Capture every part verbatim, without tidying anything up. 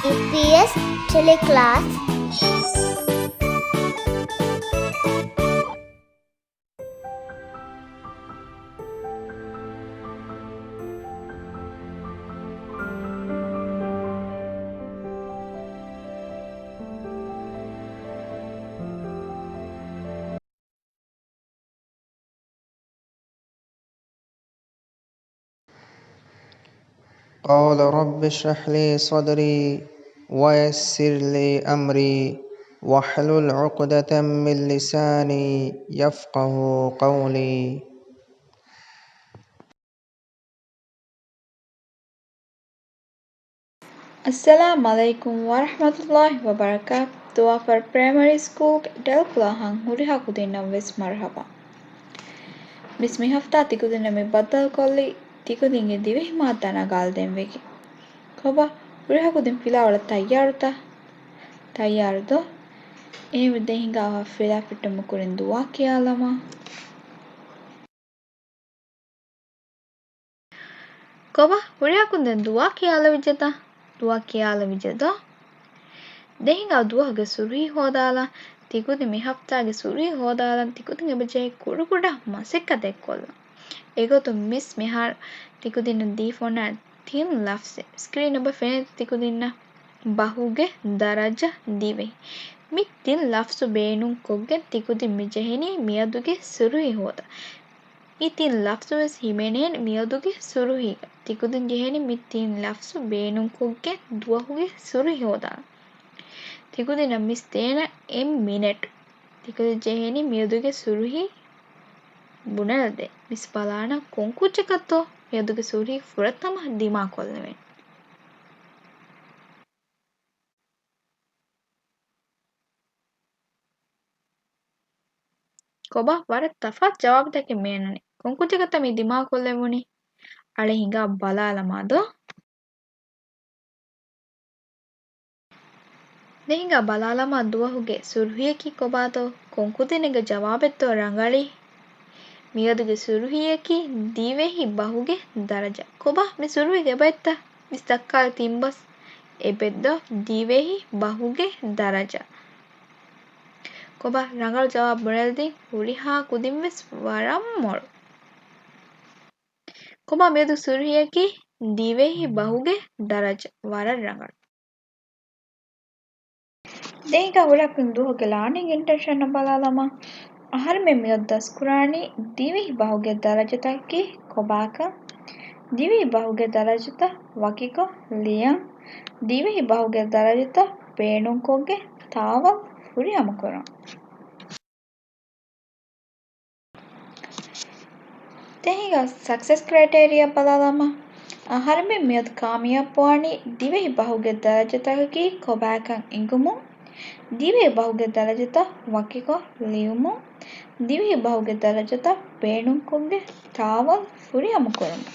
އީޕީއެސް ޓެލެކްލާސް. قال رب اشرح لي صدري ويسر لي أمري واحلل عقدة من لساني يفقه قولي. އައްސަލާމް ޢަލައިކުމް ވަރަޙްމަތުﷲި ވަބަރަކާތު. ދުވާފަރު ޕްރައިމަރީ ސްކޫލްގެ ޑެލްކްލާހަށް ހުރިހާ ކުދިންނަށް ވެސް މަރުޙަބާ. މިސް މި ހަފްތާ ތިކުދިންނަށް މި ބައްދަލުކޮށްލީ ތިކުދިންގެ ދިވެހި މާއްދާ ނަގާލަދޭން ވެގެން. ކޮބާ، ހުރިހާ ކުދިން ފިލާވަޅަށް ތައްޔާރުތަ؟ ތައްޔާރު ދޯ؟ އެހެންވެ ދެން ހިނގާ ފިލާ ފެއްޓުމުގެ ކުރިން ދުޢާ ކިޔާލަމާ. ކޮބާ، ހުރިހާ ކުދިން ދުޢާ ކިޔާލެވިއްޖެތަ؟ ދުޢާ ކިޔާލެވިއްޖެ ދޯ؟ ދެން ހިނގާ ދުވަހުގެ ސުރުހީ ހޯދާލާ. ތިކުދިން މި ހަފްތާގެ ސުރުހީ ހޯދާލަން ތިކުދިން އެބަޖެހޭ ކުޑަކުޑަ މަސައްކަތެއް ކޮށްލަން. އެގޮތުން މިސް މިހާރު ތިކުދިންނަށް ދީފަ އޮންނަ ތިން ލަފްޒެއް ސްކްރީން އެބަ ފެނޭތަ ތިކުދިންނަށް؟ ބަހުގެ ދަރަޖަ، ދިވެހި. މި ތިން ލަފްޒު ބޭނުންކޮށްގެން ތިކުދިން މި ޖެހެނީ މިއަދުގެ ސުރުހީ ހޯދަން. މި ތިން ލަފްޒުވެސް ހިމެނޭނެ މިއަދުގެ ސުރުހީގަ. ތިކުދިން ޖެހޭނެ މި ތިން ލަފްޒު ބޭނުންކޮށްގެން ދުވަހުގެ ސުރުހީ ހޯދާން. ތިކުދިންނަށް މިސް ދޭނަ އެއް މިނެޓު. ތިކުދިން ޖެހޭނެ މިއަދުގެ ސުރުހީ ބުނެލަދޭން. މިސް ބަލާނަން ކޮން ކުއްޖަކަށްތޯ މިއަދުގެ ސުރުހީ ފުރަތަމަ ދިމާކޮށްލެވެނީ. ކޮބާ، ވަރަށް ތަފާތު ޖަވާބުތަކެއް މި އަންނަނީ. ކޮން ކުއްޖަކަށްތަ މި ދިމާކޮށްލެވުނީ؟ އަޅެ ހިނގާ ބަލާލަމާ ދޯ؟ ދެން ހިނގާ ބަލާލަމާ ދުވަހުގެ ސުރުހީއަކީ ކޮބާތޯ؟ ކޮން ކުދިންގެ ޖަވާބެއްތޯ ރަނގަޅީ؟ މިއަދުގެ ސުރުހީއަކީ ދިވެހި ބަހުގެ ދަރަޖަ. ކޮބާ، މި ސުރުހީގެ އެބައޮތްތަ؟ މިސް ދައްކާލި ތިން ބަސް އެބައޮތް ދޯ؟ ދިވެހި ބަހުގެ ދަރަޖަ. ކޮބާ، ރަނގަޅު ޖަވާބު ބުނެލަދީން ހުރިހާ ކުދިން ވެސް ވަރަށް މޮޅު. ކޮބާ، މިއަދު ސުރުހީއަކީ ދިވެހި ބަހުގެ ދަރަޖަ. ވަރަށް ރަނގަޅު. ދެން ހިނގާ ހުރިހާ ކުދިން ދުވަހުގެ ލާނިންގ އިންޓެންޝަނަށް ބަލާލަމާ. އަހަރެމެން މިއަދު ދަސްކުރާނީ ދިވެހި ބަހުގެ ދަރަޖަތަކަކީ ކޮބާކަން. ދިވެހި ބަހުގެ ދަރަޖަތައް ވަކިކޮށް ލިޔަން. ދިވެހި ބަހުގެ ދަރަޖަތައް ބޭނުންކޮށްގެން ތާވަލް ފުރިހަމަކުރަން. ދެން ހިނގާ ސަކްސެސް ކްރައިޓޭރިއާ ބަލާލަމާ. އަހަރެމެން މިއަދު ކާމިޔާބުވާނީ ދިވެހި ބަހުގެ ދަރަޖަތަކަކީ ކޮބާކަން އެނގުމުން، ދިވެހި ބަހުގެ ދަރަޖަތައް ވަކިކޮށް ލިޔުމުން، ދިވެހި ބަހުގެ ދަރަޖަތައް ބޭނުންކޮށްގެން ތާވަލް ފުރިހަމަކުރުމުން.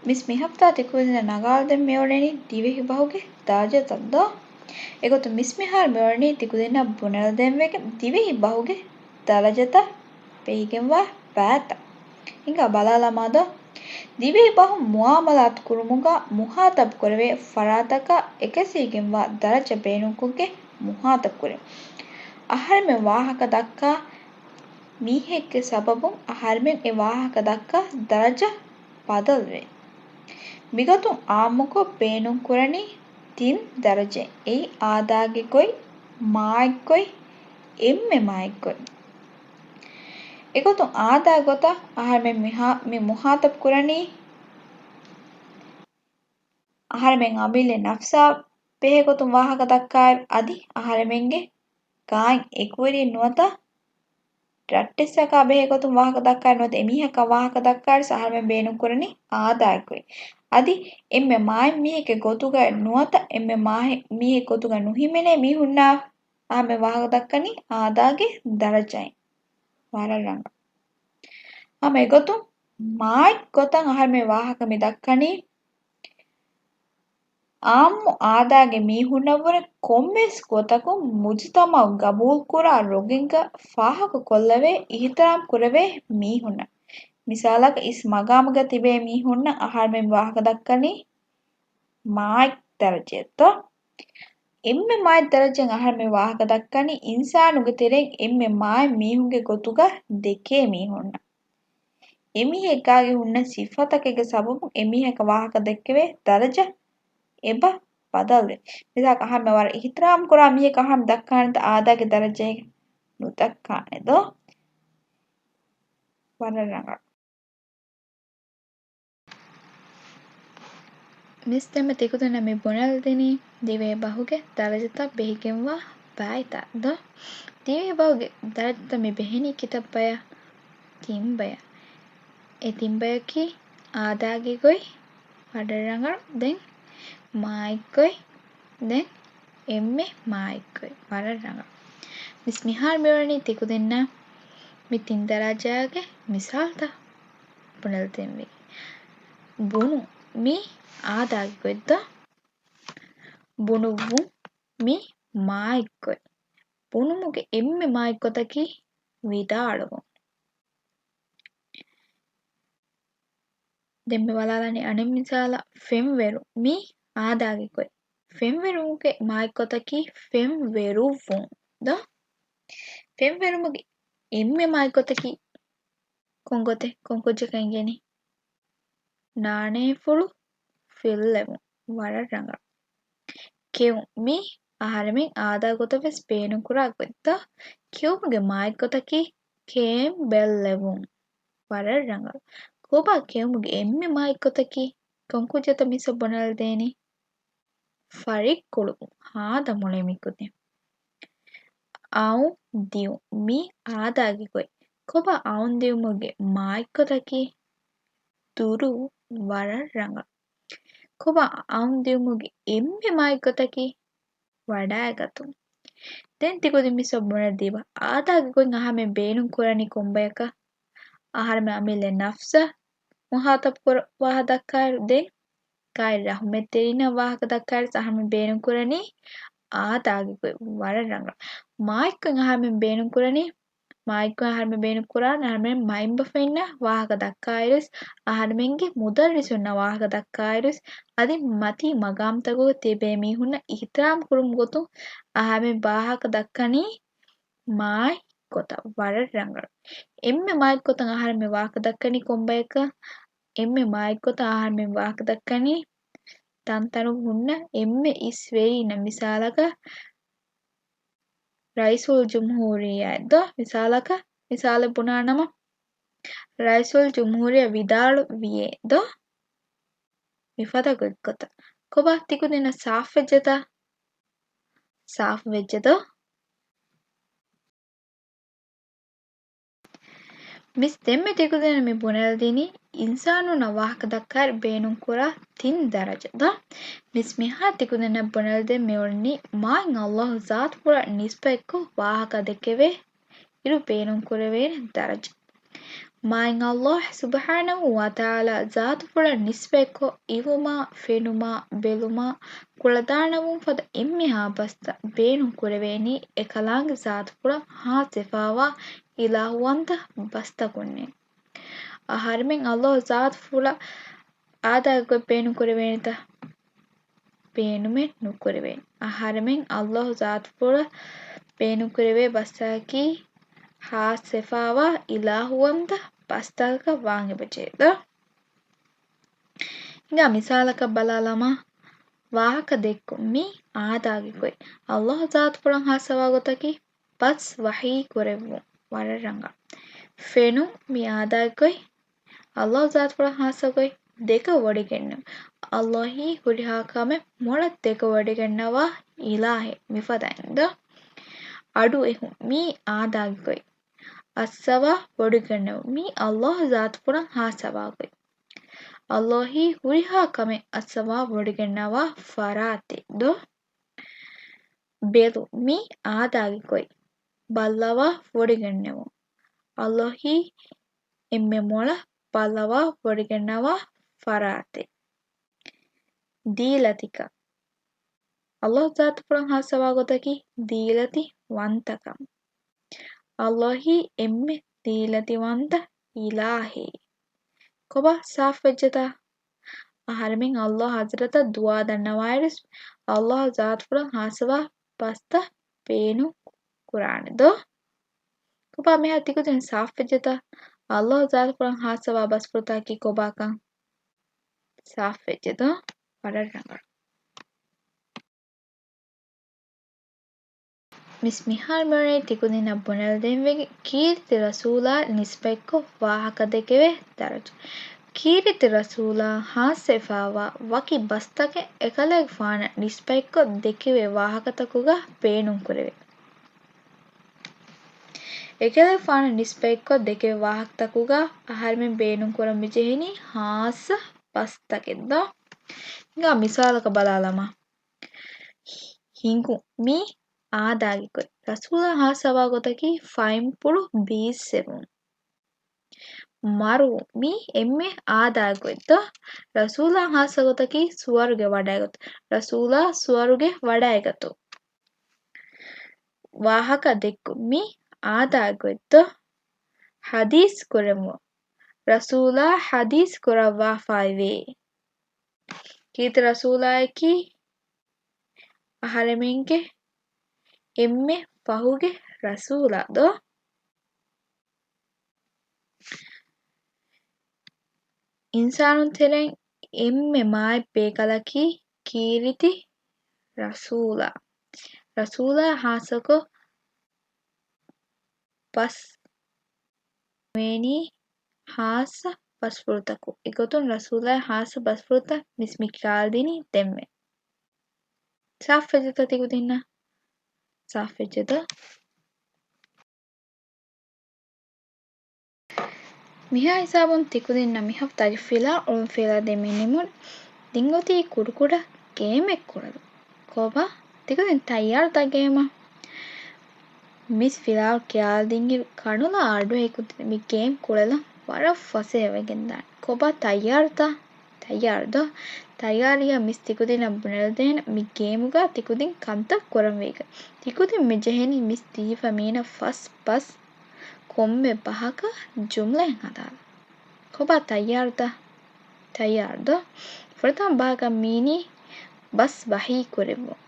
މިސް މި ހަފްތާ ތިކުދިންނަށް ނަގާލަދޭން މިއުޅެނީ ދިވެހި ބަހުގެ ދަރަޖަތައް ދޯ؟ އެގޮތުން މިސް މިހާރު މިއުޅެނީ ތިކުދިންނަށް ބުނެލަދޭން ވެގެން ދިވެހި ބަހުގެ ދަރަޖަތައް ބެހިގެންވާ ބައިތައް. ހިނގާ ބަލާލަމާ ދޯ؟ ދިވެހި ބަހުން މުއާމަލާތު ކުރުމުގަ މުހާތަބް ކުރެވޭ ފަރާތަކަށް އެކަސީގެންވާ ދަރަޖަ ބޭނުންކޮށްގެން މުހާތަބް ކުރޭ. އަހަރެމެން ވާހަކަ ދައްކާ މީހެއްގެ ސަބަބުން އަހަރެމެން އެ ވާހަކަ ދައްކާ ދަރަޖަ ބަދަލުވޭ. މިގޮތުން އާއްމުކޮށް ބޭނުންކުރަނީ ތިން ދަރަޖައެއް. އެއީ އާދާގެ ގޮތް، މާތް ގޮތް، އެންމެ މާތް ގޮތް. އެގޮތުން އާދާ ގޮތަށް އަހަރެމެން މިހާ-، މި މުހާތަބް ކުރަނީ އަހަރެމެން އަމިއްލަ ނަފްސާ ބެހޭ ގޮތުން ވާހަކަ ދައްކާއިރު އަދި އަހަރެމެންގެ ގާތް އެކުވެރި ނުވަތަ ރައްޓެއްސަކާ ބެހޭ ގޮތުން ވާހަކަ ދައްކާއިރު ނުވަތަ އެމީހަކާ ވާހަކަ ދައްކާއިރު އަހަރެމެން ބޭނުން ކުރަނީ އާދާއެއް ކުރިން. އަދި އެންމެ މާތް މީހެއްގެ ގޮތުގައި ނުވަތަ އެންމެ މާހެ-، މީހެއްގެ ގޮތުގައި ނުހިމެނޭ މީހުންނާ އަހަރެމެން ވާހަކަ ދައްކަނީ އާދާގެ ދަރަޖައިން. ވަރަށް ރަނގަޅު. ހަމަ އެގޮތުން މާތް ގޮތަށް އަހަރެމެން ވާހަކަ މި ދައްކަނީ އާއްމު އާދާގެ މީހުންނަށްވުރެ ކޮންމެސް ގޮތަކުން މުޖުތަމަޢު ގަބޫލުކުރާ ރޮގެއްގަ ފާހަގަކޮށްލެވޭ، އިޙްތިރާމް ކުރެވޭ މީހުންނަށް. މިސާލަކަށް އިސް މަގާމުގަ ތިބޭ މީހުންނަށް އަހަރުމެން ވާހަކަ ދައްކަނީ މާތް ދަރަޖައެއްތޯ؟ އެންމެ މާތް ދަރަޖައިން އަހަރުމެން ވާހަކަ ދައްކަނީ އިންސާނުގެ ތެރެއިން އެންމެ މާތް މީހުންގެ ގޮތުގަ ދެކޭ މީހުންނަށް. އެމީހެއްގާގެ ހުންނަ ސިފަތަކެއްގެ ސަބަބުން އެމީހަކަށް ވާހަކަ ދެއްކެވޭ ދަރަޖަ އެބަ ބަދަލުވޭ. މިސާލަކަށް އަހަރުމެން ވަރަށް އިހްތިރާމް ކުރާ މީހަކަށް އަހަރުމެން ދައްކާނެތަ އާދާގެ ދަރަޖައެއް؟ ނުދައްކާނެ ދޯ؟ ވަރަށް ރަނގަޅު. މިސް ދެންމެ ތިކުދިންނަށް މި ބުނެލަދިނީ ދިވެހި ބަހުގެ ދަރަޖަތައް ބެހިގެންވާ ބައިތައް ދޯ؟ ދިވެހި ބަހުގެ ދަރަޖަތައް މި ބެހެނީ ކިތައް ބަޔަށް؟ ތިން ބަޔަށް. އެ ތިން ބަޔަކީ އާދާގެ ގޮތް، ވަރަށް ރަނގަޅު. ދެން މާތް ގޮތް، ދެން އެންމެ މާތް ގޮތް، ވަރަށް ރަނގަޅު. މިސް މިހާރު މިއުޅެނީ ތިކުދިންނަށް މި ތިން ދަރަޖާގެ މިސާލުތައް ބުނެލަދެންވީ. ބުނު، މީ އާދާގެ ގޮތް ދޯ؟ ބުނުއްވުން، މީ މާތް ގޮތް. ބުނުމުގެ އެންމެ މާތް ގޮތަކީ ވިދާޅުވުން. ދެން މި ބަލާލަނީ އަނެއް މިސާލަށް، ފެންވެރު، މީ އާދާގެ ގޮތް. ފެންވެރުމުގެ މާތް ގޮތަކީ ފެންވެރުއްވުން ދޯ؟ ފެންވެރުމުގެ އެންމެ މާތް ގޮތަކީ ކޮން ގޮތެއް؟ ކޮން ކުއްޖަކަށް އިނގޭނީ؟ ނާނޭފުޅު ފިއްލެވުން. ވަރަށް ރަނގަޅު. ކެއުން، މީ އަހަރެމެން އާދާ ގޮތަށް ވެސް ބޭނުންކުރާ ގޮތްތައް. ކެއުމުގެ މާތް ގޮތަކީ ކޭން ބެއްލެވުން. ވަރަށް ރަނގަޅު. ކޮބާ ކެއުމުގެ އެންމެ މާތް ގޮތަކީ؟ ކޮން ކުއްޖަތަ މިސް ބުނެލަދޭނީ؟ ފަރިއްކުޅުވުން. ހާދަ މޮޅޭ މި ކުދިން. އައުން ދިއުން. މީ އާދާގެ ގޮތް. ކޮބާ އައުން ދިއުމުގެ މާތް ގޮތަކީ؟ ދުރުވުން. ވަރަށް ރަނގަޅު. ކޮބާ އައުން ދިއުމުގެ އެންމެ މާތް ގޮތަކީ؟ ވަޑައިގަތުން. ދެން ތިކުދިން މިސް ބުނެލަދީބަ، އާދާގެ ގޮތް އަހަރެމެން ބޭނުން ކުރަނީ ކޮންބަޔަކަށް؟ އަހަރެމެން އަމިއްލަ ނަފްސަށް މުހާތަބް ކުރަ-، ވާހަކަ ދައްކާއިރު، ދެން ކާއި ރަޙުމަތްތެރިންނަށް ވާހަކަ ދައްކާއިރު އަހަރެމެން ބޭނުން ކުރަނީ އާދާގެ ގޮތް. ވަރަށް ރަނގަޅު. މާތް ގޮތް އަހަރެމެން ބޭނުން ކުރަނީ، މާތް ގޮތް އަހަރެމެން ބޭނުން ކުރާނެ އަހަރެމެން މައިންބަފައިންނަށް ވާހަކަ ދައްކާއިރުވެސް، އަހަރެމެންގެ މުދައްރިސުންނަށް ވާހަކަ ދައްކާއިރުވެސް، އަދި މަތީ މަގާމްތަކުގަ ތިބޭ މީހުންނަށް އިޙްތިރާމް ކުރުމުގެ ގޮތުން އަހަރެމެން ވާހަކަ ދައްކަނީ މާތް ގޮތަށް. ވަރަށް ރަނގަޅު. އެންމެ މާތް ގޮތަށް އަހަރެމެން ވާހަކަ ދައްކަނީ ކޮންބަޔަކަށް؟ އެންމެ މާތް ގޮތަށް އަހަރެމެން ވާހަކަ ދައްކަނީ ތަންތަނުގަ ހުންނަ އެންމެ އިސްވެރީންނަށް. މިސާލަކަށް، ރައީސުލް ޖުމްހޫރިއްޔާއެއް ދޯ؟ މިސާލަކަށް، މިސާލެއް ބުނާނަމަ، ރައީސުލް ޖުމްހޫރިއްޔާ ވިދާޅުވިއޭ ދޯ؟ މިފަދަ ގޮތްގޮތަށް. ކޮބާ ތިކުދިންނަށް ސާފުވެއްޖެތަ؟ ސާފުވެއްޖެ ދޯ؟ މިސް ދެންމެ ތިކުދިންނަށް މި ބުނެލަދިނީ އިންސާނުންނަށް ވާހަކަ ދައްކާއިރު ބޭނުންކުރާ ތިން ދަރަޖަ ދޯ؟ މިސް މިހާރު ތިކުދިންނަށް ބުނެލަދޭން މިއުޅެނީ މާތް ﷲ ޒާތުފުޅަށް ނިސްބަތްކޮށް ވާހަކަ ދެކެވޭ އިރު ބޭނުންކުރެވޭނެ ދަރަޖަ. މާތް ﷲ ސުބްޙާނަހޫ ވަތަޢާލާ ޒާތުފުޅަށް ނިސްބަތްކޮށް އިވުމާ، ފެނުމާ، ބެލުމާ، ކުޅަދާނަވުން ފަދަ އެންމެހާ ބަސްތައް ބޭނުން ކުރެވޭނީ އެކަލާނގެ ޒާތުފުޅަށް ހާސްވެފާވާ އިލާހުވަންތަ ބަސްތަކުންނޭ. އަހަރެމެން ﷲ ޒާތުފުޅަށް އާދާގެ ގޮތް ބޭނުން ކުރެވޭނެތަ؟ ބޭނުމެއް ނުކުރެވޭނެ. އަހަރެމެން ﷲ ޒާތުފުޅަށް ބޭނުންކުރެވޭ ބަސްތަކަކީ ހާސްވެފާވާ އިލާހުވަންތަ ބަސްތަކަކަށް ވާން އެބަޖެހޭ ދޯ؟ ހިނގާ މިސާލަކަށް ބަލާލަމާ، ވާހަކަ ދެއްކުން މީ އާދާގެ ގޮތް. ﷲ ޒާތުފުޅަށް ހާސްވާ ގޮތަކީ ބަސް ވަޙީ ކުރެއްވުން. ވަރަށް ރަނގަޅު. ފެނުން މީ އާދާގެ ގޮތް. ﷲ ޒާތުފުޅަށް ހާއްސަ ގޮތް ދެކަ ވޮޑިގެންނެވުން. ﷲ އީ ހުރިހާ ކަމެއް މޮޅަށް ދެކަ ވޮޑިގަންނަވާ އިލާހެއް މިފަދައިން ދޯ؟ އަޑު އެހުން މީ އާދާގެ ގޮތް. އައްސަވާ ވޮޑިގަންނެވުން މީ ﷲ ޒާތުފުޅަށް ހާއްސަވާ ގޮތް. ﷲ އީ ހުރިހާ ކަމެއް އައްސަވާ ވޮޑިގަންނަވާ ފަރާތެއް ދޯ؟ ބެލުން މީ އާދާގެ ގޮތް. ބައްލަވާ ވޮޑިގަންނެވުން. ﷲ އީ އެންމެ މޮޅަށް ބައްލަވާ ވޮޑިގަންނަވާ ފަރާތެއް. ދީލަތިކަން. ﷲ ޒާތުފުޅަށް ހާއްސަވާ ގޮތަކީ ދީލަތި ވަންތަކަން. ﷲ އީ އެންމެ ދީލަތިވަންތަ އިލާހެއް. ކޮބާ ސާފުވެއްޖެތަ؟ އަހަރެމެން ﷲ ޙަޟްރަތަށް ދުޢާ ދަންނަވާއިރު، ﷲ ޒާތުފުޅަށް ޚާއްޞަވާ ބަސްތައް ބޭނުން ކުރާނެ ދޯ؟ ކޮބާ މިހާ ތިކުދިން ސާފުވެއްޖެތަ؟ ﷲ ޒާތުފުޅަށް ޚާއްޞަވާ ބަސްފުޅުތަކަކީ ކޮބާކަން؟ ސާފުވެއްޖެ ދޯ؟ ވަރަށް ރަނގަޅު. މިސް މިހާރު މިއޮންނަނީ ތިކުދިންނަށް ބުނެލަދޭންވެގެން، ކީރިތި ރަސޫލާ ނިސްބަތްކޮށް ވާހަކަ ދެކެވޭ ދަރަޖަ. ކީރިތި ރަސޫލާ ޚާއްޞަވެފައިވާ ވަކި ބަސްތަކެއް އެކަލޭގެފާނަށް ނިސްބަތްކޮށް ދެކެވޭ ވާހަކަތަކުގަ ބޭނުންކުރެވޭ. އެކަލޭގެފާނަށް ނިސްބަތްކޮށް ދެކެވޭ ވާހަކަތަކުގަ އަހަރެމެން ބޭނުންކުރަން މިޖެހެނީ ޚާއްޞަ ބަސްތަކެއް ދޯ؟ ހިނގާ މިސާލަކަށް ބަލާލަމާ. ހިނގު، މީ އާދައިގެ ގޮތް. ރަސޫލާ ޚާއްޞަވާ ގޮތަކީ ފައިންޕުޅު ބީއްސެވުން. މަރު، މީ އެންމެ އާދައިގެ ގޮތް ދޯ؟ ރަސޫލާ ޚާއްޞަ ގޮތަކީ ސުވަރުގެ ވަޑައިގަތު. ރަސޫލާ ސުވަރުގެ ވަޑައިގަތު. ވާހަކަ ދެއްކު، މީ އާދައިގެ ގޮތް ދޯ؟ ޙަދީޘް ކުރެވުން. ރަސޫލާ ޙަދީޘް ކުރައްވާފައިވޭ. ކީރިތި ރަސޫލާއަކީ އަހަރެމެންގެ އެންމެ ފަހުގެ ރަސޫލާ ދޯ؟ އިންސާނުން ތެރެއިން އެންމެ މާތް ބޭކަލަކީ ކީރިތި ރަސޫލާ. ރަސޫލާ ޚާއްޞަކޮށް ބަސް ވޭނީ ޚާއްޞަ ބަސްފުޅުތަކު. އެގޮތުން ރަސޫލާ ޚާއްޞަ ބަސްފުޅުތައް މިސް މި ކިޔާދިނީ ދެންމެ. ސާފުވެއްޖެތަ ތިކުދިންނަށް؟ ސާފުވެއްޖެ ދޯ؟ މިހާ ހިސާބުން ތިކުދިންނަށް މި ހަފްތާގެ ފިލާ އުޅުން ފިލާ ދެމީ ނިމުން. ދެން އޮތީ ކުޑަކުޑަ ގޭމެއް ކުޅަދުން. ކޮބާ؟ ތިކުދިން ތައްޔާރުތަ ގޭމަށް؟ މިސް ފިލާވަޅު ކިޔާލަދިންއިރު ކަނުލާ އަޑު އެކު މި ގޭމް ކުޅެލަން ވަރަށް ފަސޭހަވެގެންދާނެ. ކޮބާ ތައްޔާރުތަ؟ ތައްޔާރު ދޯ؟ ތައްޔާރުވިއްޔާ މިސް ތިކުދިންނަށް ބުނެލަދޭނެ މި ގޭމުގަ ތިކުދިން ކަންތައް ކުރަން ވޭގެ. ތިކުދިން މި ޖެހެނީ މިސް ދީފަ މީނަ ފަސް ބަސް ކޮންމެ ބަހަކަށް ޖުމްލައެއް ހަދާލަން. ކޮބާ ތައްޔާރުތަ؟ ތައްޔާރު ދޯ؟ ފުރަތަމަ ބަހަކަށް މީނީ ބަސް ވަޙީ ކުރެއްވުން.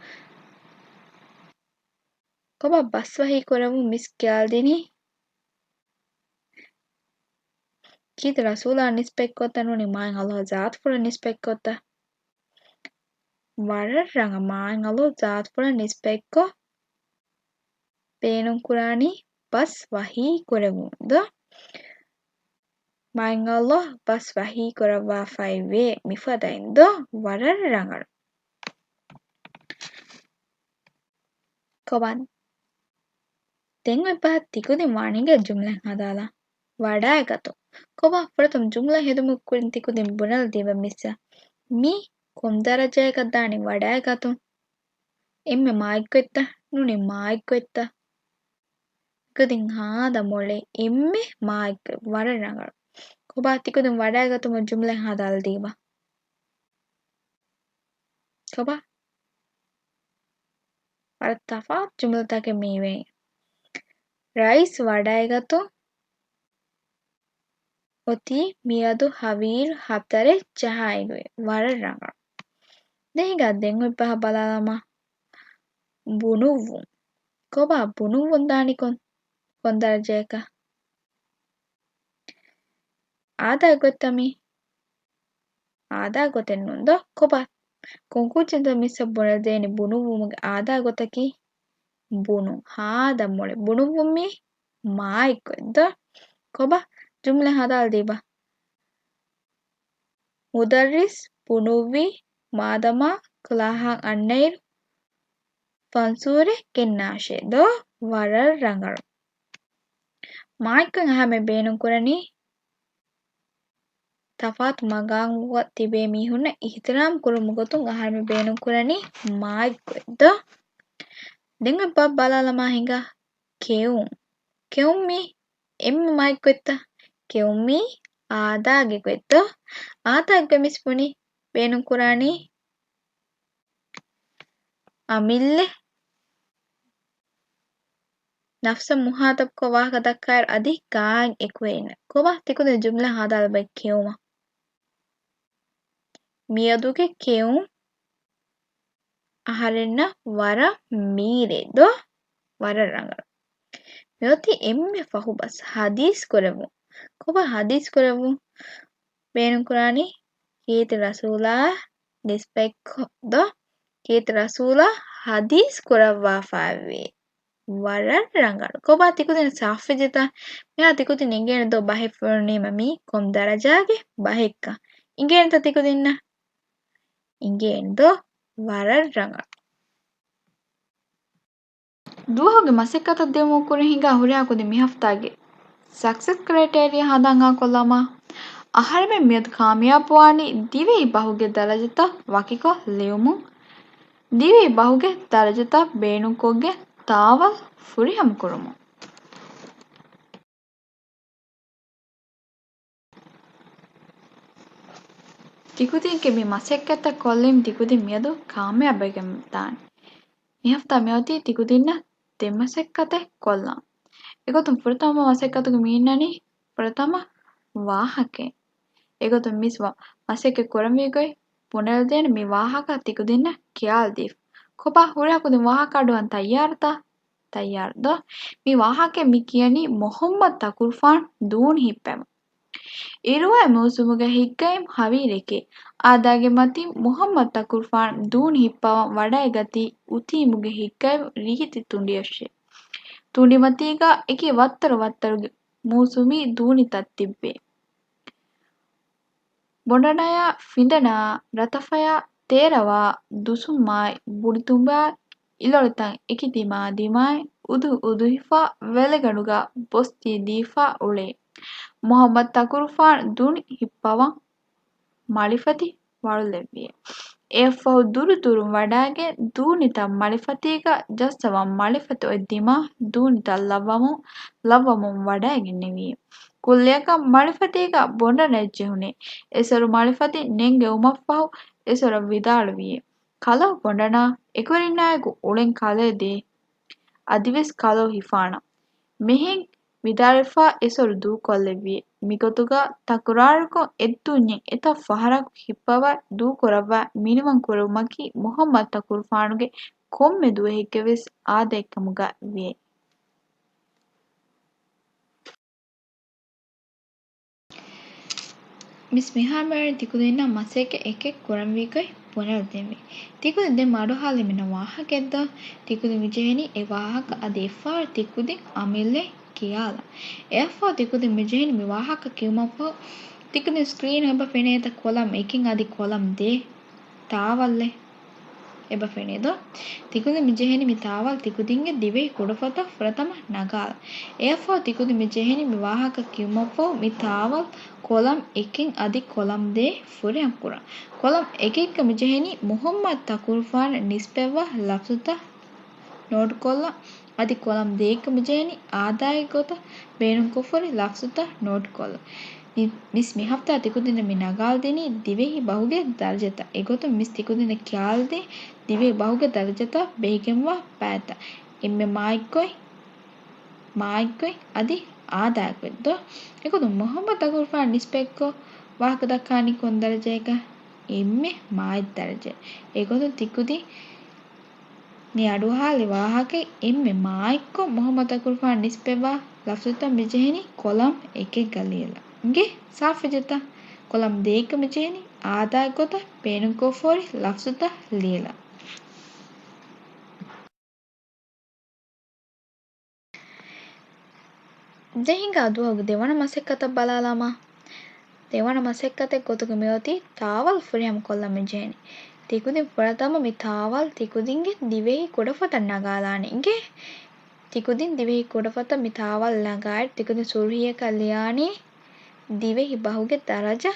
ކޮބާ ބަސް ވަޙީ ކުރެއްވުން މިސް ކިޔާލަދިނީ؟ ކީރިތި ރަސޫލާ ނިސްބަތްކޮށްތަ ނޫނީ މާތް ﷲ ޒާތުފުޅަށް ނިސްބަތްކޮށްތަ؟ ވަރަށް ރަނގަޅު. މާތް ﷲ ޒާތުފުޅަށް ނިސްބަތްކޮށް ބޭނުންކުރާނީ ބަސް ވަޙީ ކުރެވުން ދޯ؟ މާތް ﷲ ބަސް ވަޙީ ކުރައްވާފައިވޭ މިފަދައިން ދޯ؟ ވަރަށް ރަނގަޅު. ކޮބާ؟ ދެން އޮތް ބަހަށް ތިކުދިން ވާނީގެ ޖުމްލަ ހަދާލާ. ވަޑައިގަތުން. ކޮބާ ފުރަތަމަ ޖުމްލަ ހެދުމުގެ ކުރިން ތިކުދިން ބުނެލަދީބަ މިސްއަށް. މީ ކޮން ދަރަޖައަކަށް ދާނީ ވަޑައިގަތުން؟ އެންމެ މާތް ގޮތްތަ؟ ނޫނީ މާތް ގޮތްތަ؟ ތިކުދިން ހާދަ މޮޅޭ އެންމެ މާތް ގޮތް. ވަރަށް ރަނގަޅު. ކޮބާ ތިކުދިން ވަޑައިގަތުމަށް ޖުމްލަ ހަދާލަދީބަ؟ ކޮބާ؟ ވަރަށް ތަފާތު ޖުމްލަތަކެއް މިވޭ. ރައީސް ވަޑައިގަތުން އޮތީ މިއަދު ހަވީރު ހަތަރެއް ޖަހާއިރު. ވަރަށް ރަނގަޅު. ދެން ހިނގާ ދެން އޮތް ބަހަށް ބަލާލަމާ. ބުނުއްވުން. ކޮބާ ބުނުއްވުން ދާނީ ކޮން، ކޮން ދަރަޖައަކަށް؟ އާދައިގެ ގޮތްތަ މީ؟ އާދައިގެ ގޮތެއް ނޫން ދޯ؟ ކޮބާ؟ ކޮން ކުއްޖެއްތަ މިސްއަށް ބުނެލަދޭނީ ބުނުއްވުމުގެ އާދައިގެ ގޮތަކީ؟ ބުނުން. ހާދަ މޮޅެއް. ބުނުއްވުން މީ މާތް ގޮތް ދޯ؟ ކޮބާ؟ ޖުމްލަ ހަދާލަދީބަ. މުދައްރިސް ބުނުއްވި މާދަމާ ކްލާހަށް އަންނައިރު ފަންސޫރެއް ގެންނާށޭ ދޯ؟ ވަރަށް ރަނގަޅު. މާތްކޮށް އަހަރެމެން ބޭނުންކުރަނީ ތަފާތު މަގާމުގަ ތިބޭ މީހުންނަށް އިޙްތިރާމް ކުރުމުގެ ގޮތުން އަހަރެމެން ބޭނުންކުރަނީ މާތްކޮށް ދޯ؟ ދެން އޮތް ބަ، ބަލާލަމާ ހިނގާ ކެއުން. ކެއުން މީ އެންމެ މާތް ގޮތްތަ؟ ކެއުން މީ އާދައިގެ ގޮތް ދޯ؟ އާދައިގެ ގޮތް މިސް ބުނީ ބޭނުންކުރާނީ އަމިއްލަ ނަފްސަށް މުހާތަބުކޮށް ވާހަކަ ދައްކާއިރު އަދި ގާތް އެކުވެރިންނަށް. ކޮބާ ތިކުދިން ޖުމްލަ ހަދާލަބައި ކެއުމަށް. މިއަދުގެ ކެއުން އަހަރެންނަށް ވަރަށް މީރޭ ދޯ؟ ވަރަށް ރަނގަޅު. މިއޮތީ އެންމެ ފަހު ބަސް ޙަދީޘް ކުރެއްވުން. ކޮބާ ޙަދީޘް ކުރެއްވުން؟ ބޭނުންކުރާނީ ކީރިތި ރަސޫލާ ނިސްބަތްކޮށް ދޯ؟ ކީރިތި ރަސޫލާ ޙަދީޘް ކުރައްވާފައިވޭ. ވަރަށް ރަނގަޅު. ކޮބާ ތިކުދިން ސާފުވެއްޖެތަ؟ މިހާ ތިކުދިން އިނގޭނެ ދޯ ބަހެއް ފެނުނީމަ މީ ކޮން ދަރަޖާގެ ބަހެއްކަން؟ އިނގޭނެތަ ތިކުދިންނަށް؟ އިނގޭނެ ދޯ؟ ވަރަށް ރަނގަޅު. ދުވަހުގެ މަސައްކަތަށް ދިއުމުގެ ކުރިން ހިނގާ ހުރިހާ ކުދިން މި ހަފްތާގެ ސަކްސެސް ކްރައިޓޭރިއާ ހަނދާން ކޮށްލަމާ، އަހަރެމެން މިއަދު ކާމިޔާބުވާނީ ދިވެހި ބަހުގެ ދަރަޖަތައް ވަކިކޮށް ލިޔުމުން، ދިވެހި ބަހުގެ ދަރަޖަތައް ބޭނުންކޮށްގެން ތާވަލް ފުރިހަމަކުރުމުން. ތިކުދިންގެ މި މަސައްކަތްތައް ކޮށްލީމަ ތިކުދިން މިއަދު ކާމިޔާބުވެގެންދާނެ. މި ހަފްތާ މިއޮތީ ތިކުދިންނަށް ދެ މަސައްކަތެއް ކޮށްލަން. އެގޮތުން ފުރަތަމަ މަސައްކަތުގެ މި އިންނަނީ ފުރަތަމަ ވާހަކައެއް. އެގޮތުން މިސް ވަ-، މަސައްކަތް ކުރަންވީ ގޮތް ބުނެލަދޭނެ މި ވާހަކަ ތިކުދިންނަށް ކިޔާލަދީފަ. ކޮބާ ހުރިހާ ކުދިން ވާހަކަ އަޑުއަހަން ތައްޔާރުތަ؟ ތައްޔާރު ދޯ؟ މި ވާހަކައެއް މި ކިޔަނީ މުޙައްމަދު ތަކުރުފާނު ދޫނި ހިއްޕަވަން. އިރުވާ މޫސުމުގެ ހިތްގައިމު ހަވީރެކޭ. އާދައިގެ މަތިން މުޙައްމަދު ތަކުރުފާނު ދޫނި ހިއްޕަވަން ވަޑައިގަތީ އުތީމުގެ ހިތްގައިމު ރީތި ތުނޑިއަށޭ. ތުނޑިމަތީގަ އެކި ވައްތަރު ވައްތަރުގެ މޫސުމީ ދޫނިތައް ތިއްބޭ. ބޮނޑަނަޔާ، ފިނދަނާ، ރަތަފަޔާ، ތޭރަވާ، ދުސުމާއި، ބުޑިތުނބާ، އިލޮޅުތައް އެކި ދިމާ ދިމާއި، އުދުހި އުދުހިފާ، ވެލެގަނޑުގަ ބޮސްތި ދީފާ އުޅޭ. މުޙައްމަދު ތަކުރުފާނު ދޫނި ހިއްޕަވަން މަޅިފަތި ވަޅުލެއްވިއޭ. އެއަށްފަހު ދުރުދުރުން ވަޑައިގެން ދޫނިތައް މަޅިފަތީގަ ޖައްސަވަން މަޅިފަތި އޮތް ދިމާ ދޫނިތައް ލައްވަމުން، ލައްވަމުން ވަޑައިގެންނެވިއޭ. ކުއްލިއަކަށް މަޅިފަތީގަ ބޮނޑަނައެއް ޖެހުނޭ. އެސޮރު މަޅިފަތި ނެންގެވުމަށްފަހު އެސޮރަށް ވިދާޅުވިއޭ، ކަލޯ ބޮނޑަނާ، އެކުވެރިންނާއެކު އުޅެން ކަލޭ ދޭ. އަދިވެސް ކަލޯ ހިފާނަން. މިހެން ވިދާޅުވެފާ އެސޮރު ދޫކޮށްލެއްވިއޭ. މިގޮތުގަ ތަކުރާރުކޮށް އެއްދުންޏެއް އެތައް ފަހަރަކު ހިއްޕަވާ ދޫކުރައްވާ މިނިވަން ކުރެވުމަކީ މުޙައްމަދު ތަކުރުފާނުގެ ކޮންމެ ދުވަހެއްގެވެސް އާދައެއްކަމުގަ ވޭ. މިސް މިހާރު މިއޮތީ ތިކުދިންނަށް މަސައްކަތް އެކެއް ކުރަންވީ ގޮތް ބުނެލަދެންވީ. ތިކުދިން ދެން މި އަޑުއަހާލީ މިނަ ވާހަކައެއް ދޯ؟ ތިކުދިން މިޖެހެނީ އެ ވާހަކަ އަދި އެއަށްފަހު ތިކުދިން އަމިއްލައަށް ކިޔާލަން. އެއަށްފަހު ތިކުދިން މިޖެހެނީ މި ވާހަކަ ކިޔުމަށްފަހު ތިކުދިން ސްކްރީނު އެބަ ފެނޭތަ ކޮލަމް އެކެއް އަދި ކޮލަމް ދޭއް ތާވަލްއެއް އެބަ ފެނޭ ދޯ؟ ތިކުދިން މިޖެހެނީ މި ތާވަލް ތިކުދިންގެ ދިވެހި ކުޑަފޮތަށް ފުރަތަމަ ނަގާލަން. އެއަށްފަހު ތިކުދިން މިޖެހެނީ މި ވާހަކަ ކިޔުމަށްފަހު މި ތާވަލް ކޮލަމް އެކެއް އަދި ކޮލަމް ދޭއް ފުރިހަމަކުރަން. ކޮލަމް އެކެއްގަ މިޖެހެނީ މުޙައްމަދު ތަކުރުފާނަށް ނިސްބަތްވާ ލަފްޒުތައް ނޯޓުކޮށްލަން. އަދި ކޮލަމް ދޭއްގަ މިޖެހެނީ އާދައިގެ ގޮތަށް ބޭނުންކޮށްފަހުރި ލަފްޒުތައް ނޯޓުކޮށްލަން. މި-، މިސް މި ހަފްތާ ތިކުދިންނަށް މި ނަގާލަދިނީ ދިވެހި ބަހުގެ ދަރަޖަތައް. އެގޮތުން މިސް ތިކުދިންނަށް ކިޔާލަދީ ދިވެހި ބަހުގެ ދަރަޖަތައް ބެހިގެންވާ ފައިތައް. އެންމެ މާތްކޮށް، މާތްކޮށް އަދި އާދައިގޮތް ދޯ؟ އެގޮތުން މުޙައްމަދު ތަކުރުފާނަށް ނިސްބަތްކޮށް ވާހަކަ ދައްކާނީ ކޮން ދަރަޖައެއްގަ؟ އެންމެ މާތް ދަރަޖައެއް. އެގޮތުން ތިކުދިން މި އަޑުއަހާލި ވާހަކައެއް އެންމެ މާތްކޮށް މުޙައްމަދު ތަކުރުފާނަށް ނިސްބަތްވާ ލަފްޒުތައް މިޖެހެނީ ކޮލަމް އެކެއްގަ ލިޔެލަން. އިނގޭ؟ ސާފުވެއްޖެތަ؟ ކޮލަމް ދޭއްގަ މިޖެހެނީ އާދައިގެ ގޮތަށް ބޭނުންކޮށްފަހުރި ލަފްޒުތައް ލިޔެލަން. ދެން ހިނގާ ދުވަހުގެ ދެވަނަ މަސައްކަތަށް ބަލާލަމާ. ދެވަނަ މަސައްކަތެއް ގޮތުގަ މިއޮތީ ތާވަލް ފުރިހަމަ ކޮށްލަން މިޖެހެނީ. ތިކުދިން ފުރަތަމަ މި ތާވަލް ތިކުދިންގެ ދިވެހި ކުޑަފޮތަށް ނަގާލާނެ. އިނގޭ؟ ތިކުދިން ދިވެހި ކުޑަފޮތަށް މި ތާވަލް ނަގާއިރު ތިކުދިން ސުރުހީއަކަށް ލިޔާނީ ދިވެހި ބަހުގެ ދަރަޖަ.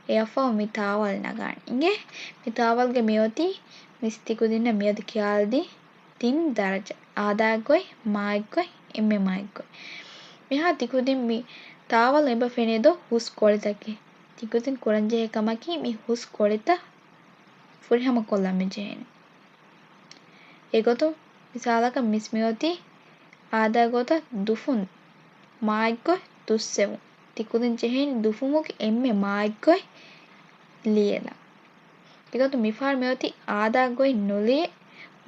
އެއަށްފަހު މި ތާވަލް ނަގާނެ. އިނގޭ؟ މި ތާވަލްގަ މިއޮތީ މިސް ތިކުދިންނަށް މިއަދު ކިޔާލަދީ ތިން ދަރަޖަ. އާދައިގޮތް، މާތްގޮތް، އެންމެ މާތްގޮތް. މިހާ ތިކުދިން މި ތާވަލް އެބަ ފެނޭ ދޯ ހުސް ކޮޅިތަކެއް. ތިކުދިން ކުރަންޖެހޭ ކަމަކީ މި ހުސް ކޮޅިތައް ފުރިހަމަ ކޮށްލަން މިޖެހޭނެ. އެގޮތުން މިސާލަކަށް މިސް މިއޮތީ އާދައިގޮތަށް ދުފުން، މާތްގޮތް ދުއްސެވުން. ތިކުދިން ޖެހޭނީ ދުފުމުގެ އެންމެ މާތްގޮތް ލިޔެލަން. އެގޮތުން މިފަހަރު މިއޮތީ އާދައިގެ ގޮތް ނުލިޔެ،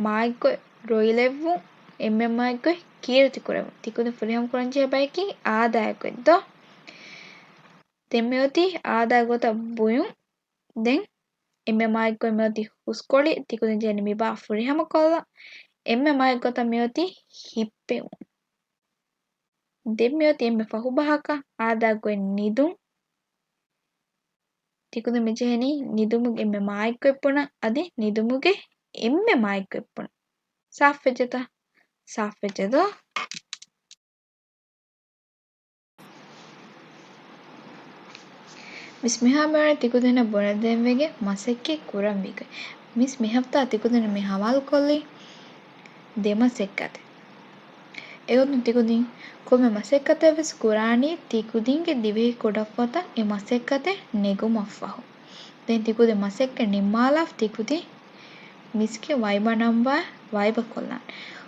މާތްގެ ގޮތް ރޮއިލެއްވުން، އެންމެ މާތްގެ ގޮތް ކީރިތި ކުރެވުން. ތިކުދިން ފުރިހަމަ ކުރަން ޖެހޭ ބަޔަކީ އާދައިގެ ގޮތް ދޯ؟ ދެން މިއޮތީ އާދައިގެ ގޮތަށް ބުޔުން. ދެން އެންމެ މާތްގެ ގޮތް މިއޮތީ ހުސްކޮޅި. ތިކުދިން ޖެހެނީ މި ބާ ފުރިހަމަ ކޮށްލަން. އެންމެ މާތް ގޮތަށް މިއޮތީ ހިއްޕެވުން. ދެން މިއޮތީ އެންމެ ފަހު ބަހަކަށް އާދައިގެ ގޮތް ނިދުން. ތިކުދިން މި ޖެހެނީ ނިދުމުގެ އެންމެ މާތް ގޮތް ބުނަން، އަދި ނިދުމުގެ އެންމެ މާތް ގޮތް ބުނަން. ސާފުވެއްޖެތަ؟ ސާފުވެއްޖެ ދޯ؟ މިސް މިހާ މިވަނީ ތިކުދިންނަށް ބުނެދޭންވެގެން މަސައްކަތް ކުރަންވީ ގޮތް. މިސް މިހަފްތާ ތިކުދިންނަށް މި ހަވާލުކޮށްލީ ދެ މަސައްކަތެއް. އެގޮތުން ތިކުދިން ކޮންމެ މަސައްކަތެއް ވެސް ކުރާނީ ތިކުދިންގެ ދިވެހި ކުޑަފަތަށް އެ މަސައްކަތެއް ނެގުމަށްފަހު. ދެން ތިކުދިން މަސައްކަތް ނިންމާލާފަ ތިކުދިން މިސްގެ ވައިބަ ނަންބާ ވައިބަ ކޮށްލާން.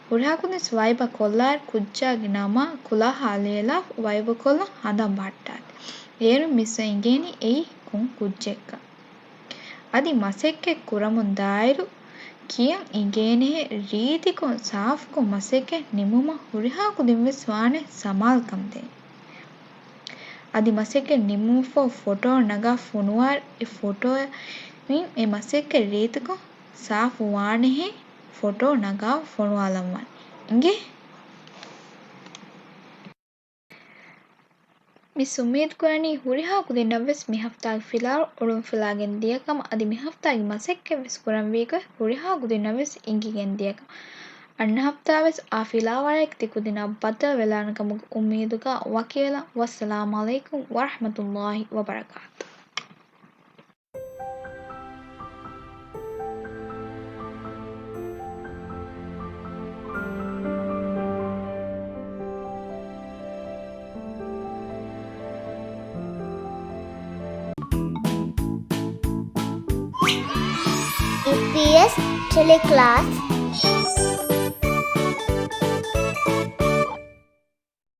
ހުރިހާ ކުދިން ވައިބަ ކޮށްލާއިރު ކުއްޖާގެ ނަމާ ކުލާހާ ލިޔެލާފަ ވައިބަ ކޮށްލަން ހަނދާން ބަހައްޓާލި. އޭރުން މިސްއަށް އިނގޭނީ އެއީ ކޮން ކުއްޖެއްކަން. އަދި މަސައްކަތް ކުރަމުން ދާއިރު ކިޔަން އިނގޭނެހެން ރީތިކޮށް ސާފުކޮށް މަސައްކަތް ނިމުމަށް ހުރިހާ ކުދިން ވެސް ވާނެ ސަމާލުކަން ދޭން. އަދި މަސައްކަތް ނިމުމަށްފަހު ފޮޓޯ ނަގާ ފޮނުވާ، އެ ފޮޓޯއިން އެ މަސައްކަތް ރީތިކޮށް ސާފު ވާނެހެން ފޮޓޯ ނަގާ ފޮނުވާލަން ވާނެ. އިނގޭ؟ މިސް އުއްމީދު ކުރަނީ ހުރިހާ ކުދިންނަށް ވެސް މި ހަފްތާގެ ފިލާވަޅު އޮޅުންފިލާގެން ދިޔަކަމަށް، އަދި މި ހަފްތާގެ މަސައްކަތް ވެސް ކުރަންވީ ގޮތް ހުރިހާ ކުދިންނަށް ވެސް އިނގިގެން ދިޔަކަމަށް. އަންނަ ހަފްތާ ވެސް އާ ފިލާވަޅަކީ ތިކުދިންނާ ބައްދަލު ވެލާނެ ކަމުގެ އުއްމީދުގަ ވަކިވެލަން. ވައްސަލާމް ޢަލައިކުމް ވަރަޙްމަތުﷲ ވަބަރަކާތު. އީޕީއެސް ޓެލެކްލާސް.